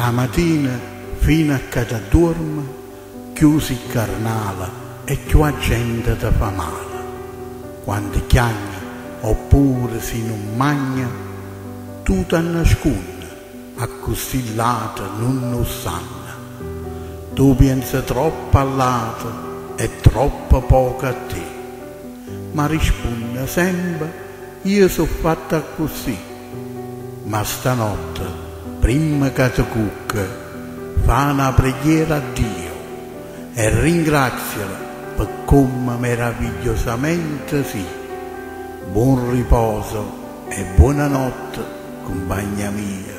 D' 'a matina fino a ca t'adduorme, cchiù si' carnale e cchiù 'a gente te fa male. Quando chiagne oppure si nun magne, tu t'annascunne, accussì ll'ate nun 'o ssanno. Tu pienze troppo a ll'ate e troppo poco a te. Ma rispunne sempe, Io so' fatto accussì. Ma stanotte, primma ca te cucche, fa na preghiera a Dio e ringrazialo pe comme meravigliosamente si'. Buon riposo e buonanotte, cumpagna mia.